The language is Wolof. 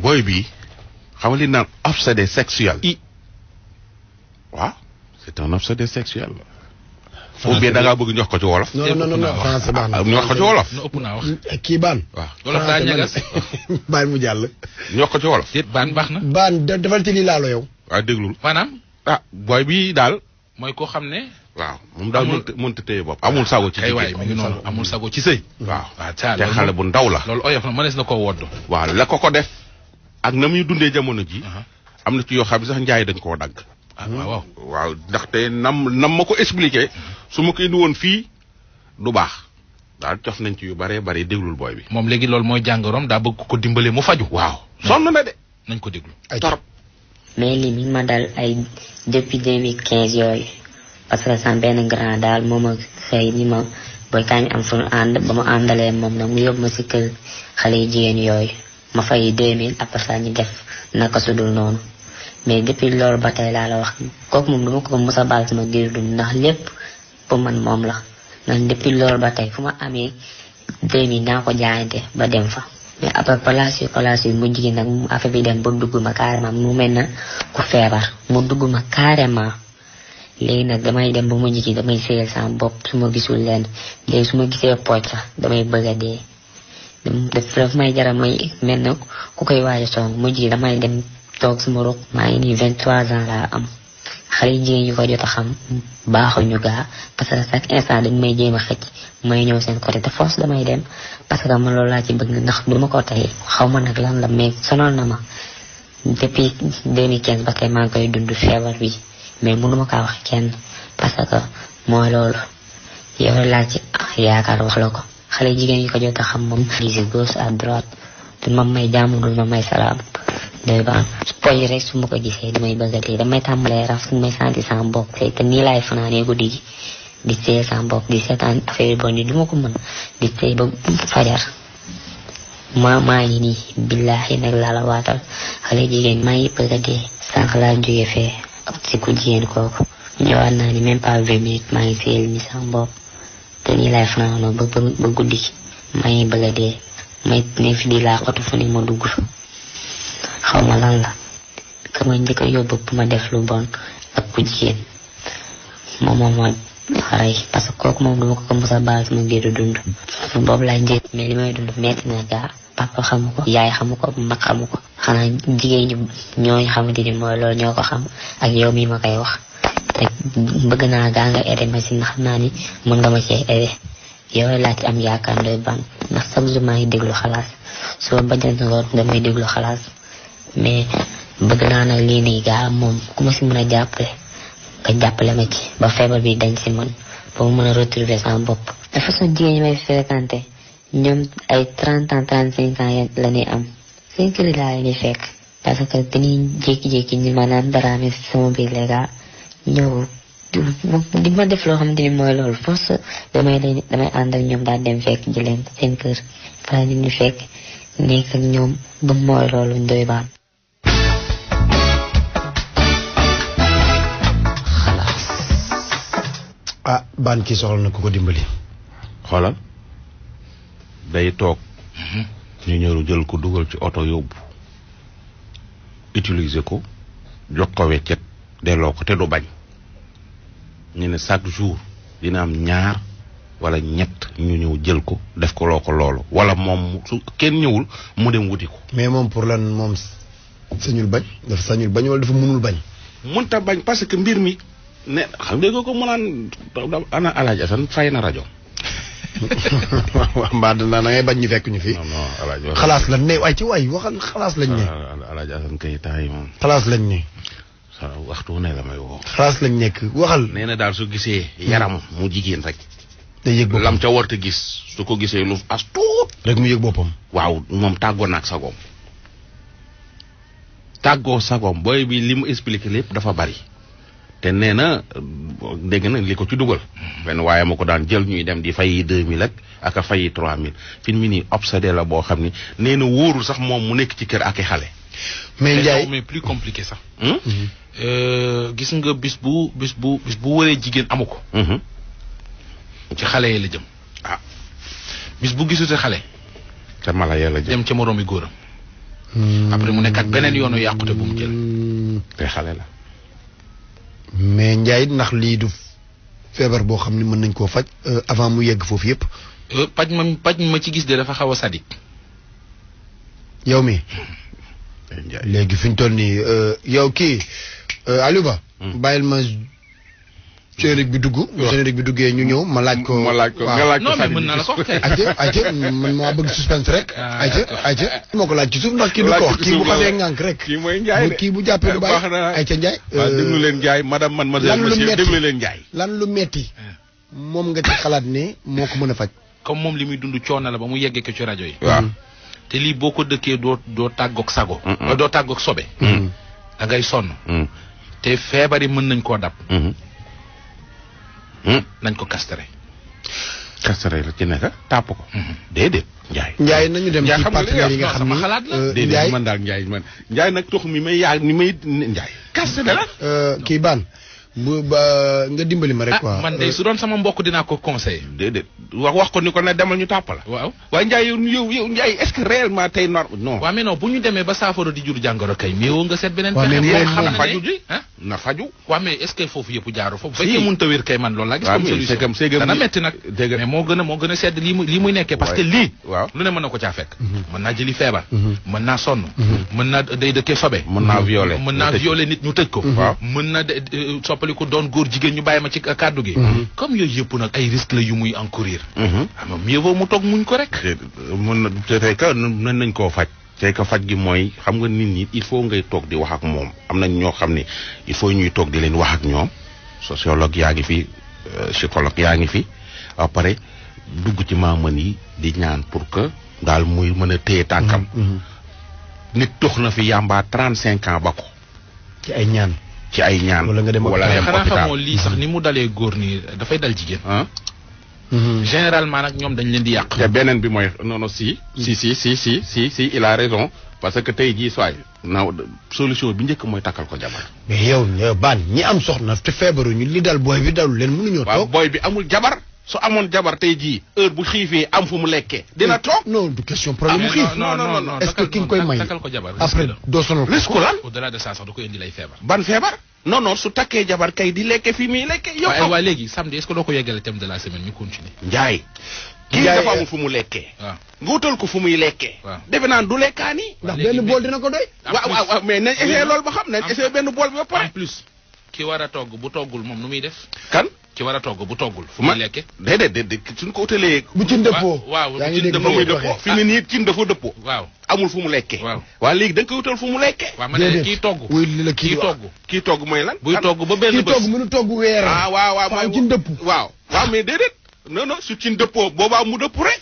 booy bi xam nga li naan obsédé sexuel. waaw c'est un obsédé sexuel. ou bien da ngaa bëgg ñu wax ko ci wolof. non français baax na ñu wax ko ci wolof. ëpp naa wax. kii baan. waaw wolof daa ñagas. baan mu jàll. ñu wax ko ci wolof. déet baan baax na. baan defal ci lii laalo yow. waaw déglul. maanaam. booy bi daal. mooy koo xam ne. waaw moom daal mënut a téye bopp. amul sago ci kay waay mi ngi noonu amul sago ci sëy. waaw te loolu xale bu ndaw la. loolu oyof na mënees na koo wodd. waaw la ko def. ak na muy dundee jamono ji. am na ci yoo xam ne sax njaay dañ koo dagg. waaw ndaxte nam ma ko expliqué su ma ko indi woon fii du baax daal cof nañ ci yu baree bari déglul booy bi. moom léegi loolu mooy jàngoroom daa bëgg ko dimbale mu faju. waaw sonn na de. nañ ko déglu ay torop. mais lii mi ma dal ay depuis 2015 yooyu parce que sama benn grand daal moom a xëy ni ma booy kañ am fu ànd ba ma àndalee moom nag mu yóbbu ma si kër xale yu jigéen yooyu ma fay 2000 après ça ñu def naka su dul noonu. mais depuis loolu ba tey laa la wax kooku moom dama ko mos a baal sama giir dund ndax lépp pour man moom la ndax depuis loolu ba tey fu ma amee 2000 naa ko jaayante ba dem fa. mais après place yu mu jigéen nag affaire bi dem ba dugg ma carrément mu mel na ku feebar mu dugg ma carrément léegi nag damay dem ba mu jigéen damay séyal sama bopp su ma gisul leen léegi su ma gisee pooj sax damay bëgg a dee daf may jaral may mel na ku koy waaj a song mu jigéen damay dem. toog suma roq maa ngi nii 23 ans laa am xale yi jigéen ñu ko jot a xam baaxuñu gaa parce que chaque instant dañ may jéem a xëcc may ñëw seen côté te force damay dem parce que man loolu laa ci bëgg ndax du ma ko tey xaw ma nag lan la mais sonal na ma depuis 2015 ba tey maa ngi koy dund feebar bi mais mënu ma kaa wax kenn parce que mooy loolu yow laa ci yaakaar wax la ko xale jigéen yi ko jot a xam moom lisi gauche à droite du ma may jàmm du ma may salaam doy baan poy rek su ma ko gisee damay bëgg a dee damay tàmbalee raf su may santi sama bopp te nii laay fanaanee guddi gi di seey sama bopp di seetaan affaire bon yi du ma ko mën di seey ba fajar maa ngi nii billaahi nag laa la waatal xale jigéen maa ngi bëgg a dee sànq laa jógee fee si ku jigéen kooku ñëwaat naa ni même pas 20 minutes maa ngi seeyal ni sama bopp te nii laay fanaanoo ba guddi gi maa ngi bëgg a dee may ne fi di laa xotu fu ne ma dugg fa xaw ma lan la ka ma njëkk a yóbbu bu ma def lu bon ak ku jigéen moom moo rey parce que kooku moom duma ko mos a baal sama géeru dund boobu laay njëkk mais li may dund metti na gaa papa xamu ko yaay xamu ko mag xamu ko xanaa jigéen ñi ñooñu xamante ni mooy loolu ñoo ko xam ak yow mi ma koy wax te bëgg naa gaa nga aidé ma si ndax xam naa ni mën nga ma cee aidé yow laa ci am yaakaar ndoy ban ndax chaque jour maa ngi déglu xalaas soo bajant ngoor damay déglu xalaas mais bëgg naa nag lii nii gaa moom ku ma si mën a jàppale nga jàppale ma ci ba feebar bi dañ si man ba mu mën a retrouver sama bopp de façon jigéen ñi may fréquenté ñoom ay 30 ans 35 ans la ñuy am seen kër laa leen di fekk parce que dañuy jékki-jékki ñi maanaam dara amee sama biir léegi ñëw di ma def loo xamante ni mooy loolu force damay ànd ak ñoom daal dem fekk jëleen seen kër fa nit ñi fekk nekk ak ñoom ba mooy loolu ndoy baan xalaas baan kii soxla na ku ko dimbali xoolal day toog ñu ñëw jël ko dugal ci oto yóbbu utiliser ko jox ko weccet delloo ko te du bañ ñu ne chaque jour dina am ñaar wala ñett ñu ñëw jël ko def ko loo ko loolu wala moom su kenn ñëwul mu dem wuti ko. mais moom pour lan moom sañul bañ dafa sañul bañ wala dafa mënul bañ. mënta bañ parce que mbir mi ne xam nga ko mu naan ana Alaaji Asan fay na rajo. waaw mbaa da ngay bañ ñu fekk ñu fi. non non Alaaji xalaas lañ ne waay ci waay waxal xalaas lañ ne. Alaaji Asan kay taay moom. xalaas lañ ne. waxtu ne la may woo. xalaas lañ nekk waxal. nee na daal su gisee yaram mu jigéen rek. day yëg boppam lam ca warta gis su ko gisee lu as tuut rek mu yëg boppam. waaw moom tàggoo naag sagoom tàggoo sagoom booy bi li mu expliqué lépp dafa bari te nee na dégg na li ko ci dugal. benn waaye ma ko daan jël ñuy dem di fay 2000 ak a fay 3000 fi mu nii obsédé la boo xam ni nee na wóorul sax moom mu nekk ci kër ak i xale. mais Ndiaye mais plus compliqué sax. gis nga bis bu wëree jigéen amu ko. ci xale yi la jëm. bis bu gisute xale. ca mala ya la jëm dem ca moroomi góoram. après mu nekkat beneen yoonu yàqute bu mu jël. te xale la. mais Ndiaye ndax lii du feebar boo xam ne mën nañ koo faj avant mu yegg foofu yëpp. paj ma ci gis de dafa xaw a sadik. yow mi léegi fi ñu toll nii yow kii Aliou Ba. bàyyil ma générique bi dugg. waaw générique bi duggee ñu ñëw ma laaj ko. nga laaj ko non mais mën naa la ko wax kay. ayca man maa bëgg suspense rek. ayca moo ko laaj ci suuf ndax kii du ko wax kii bu xasee ngànk rek. kii mooy Ndiaye de kii bu jàppee du bàyyi. ayca Ndiaye. waaw déglu leen Ndiaye madame mademoiselle monsieur déglu leen Ndiaye. lan lu metti moom nga ci xalaat ne moo ko mën a faj. comme moom li muy dund coono la ba mu yeggee ko ci rajo yi. waaw te lii boo ko dëkkee doo tàggoog sago. doo tàggoog sobe. da ngay sonn. te feebar yi mën nañ koo dab. nañ ko castré. castré la ci nekk tàpp ko. déedéet Ndiaye nañu dem ci partenaires yi nga xam sama ni xalaat la. déedéet man daal Ndiaye nag tox mi may yaa ni may Ndiaye. castré la. kii baan bu ba nga dimbali ma rek. quoi man de su doon sama mbokk dinaa ko conseiller. déedéet wax ko ni ko ne demal ñu tàpp la. waaw waaye Ndiaye yow Ndiaye est-ce que réellement tey non. waaw mais non bu ñu demee ba saafara di jur jàngoro kay mais woo nga seet beneen. waaw mais pexe moom xam na na faju ne ji na faju. waaw mais est-ce que foofu yëpp jaaru foofu. Si. fekkee mënut a wér kay man loolu laa gis. waaw comme mais solution ségam dana metti nag. dégg mais moo gën a sedd lii muy nekkee parce que lii. waaw lu ne mën na ko caa fekk. mën naa jëli feebar. mën naa sonn. mën naa day dëkkee sobe. mën naa violer. mën naa violer nit ñu tëj ko. waaw mën na soppali ko doon góor jigéen ñu bàyyi ma ci kàddu gi. comme yooyu yëpp nag ay risques la yu muy encourir. xam mieux vaut mu toog muñ ko rek. mën na te tey ka mën nañ koo faj. tey ka faj gi mooy xam nga nit ñi il faut ngay toog di wax ak moom am nañ ñoo xam ne il faut ñuy toog di leen wax ak ñoom sociologue yaa ngi fi psychologue yaa ngi fi après dugg ci maaman yi di ñaan pour que daal muy mën a téye tànkam. nit tox na fi yàmbaa 35 ans ba ko. ci ay ñaan. ci ay ñaan. wala nga dem xanaa xamoo lii sax ni mu dalee góor nii dafay dal jigéen. généralement nag ñoom dañ leen di yàq. te beneen bi mooy non si il a raison parce que tey jii sooy solution bi njëkk mooy takkal ko jabar. mais yow baan ñi am soxna te feebaru ñu li dal booy bi dalul leen mënuñoo toog. waaw booy bi amul jabar su amoon jabar tey jii heure bu xiifee am fu mu lekkee. dina toog non du question problème mu xiif. non est-ce que ki nga koy may takkal ko jabar après doo sonal ko. risque lan. au-delà de ça sax da koy indi lay feebar. ban feebar. non su takkee jabar kay di lekke fi muy lekke. yow waaye léegi samedi est-ce que doo ko yeggale thème de la semaine ñu continuer. Ndiaye. kii dafa amul fu mu lekkee. waaw nga wutal ko fu muy lekkee. waaw defe naan du lekkaani. ndax benn bool dina ko doy. waaw mais nañ essayé loolu ba xam nañ essayé benn bool bi ba pare. en plus ki war a togg bu toggul moom nu muy def. kan. ki war a togg bu toggul fu muy lekke. déedéet suñ ko utalee. bu ci dëppoo. waaw yaa ngi dégg dafa muy dëppoo fi mu nii cin dafa dëppoo. waaw amul fu mu lekkee. waaw léegi da nga koy utal fu mu lekkee. waaw ma ne kii togg. wuy li la kii togg. kii togg mooy lan. buy togg ba benn kii bés. togg mënu togg weer. waaw mooy ci ndëpp. waaw mais déedéet. non su cin dëppoo boobaa mu dëpp rek.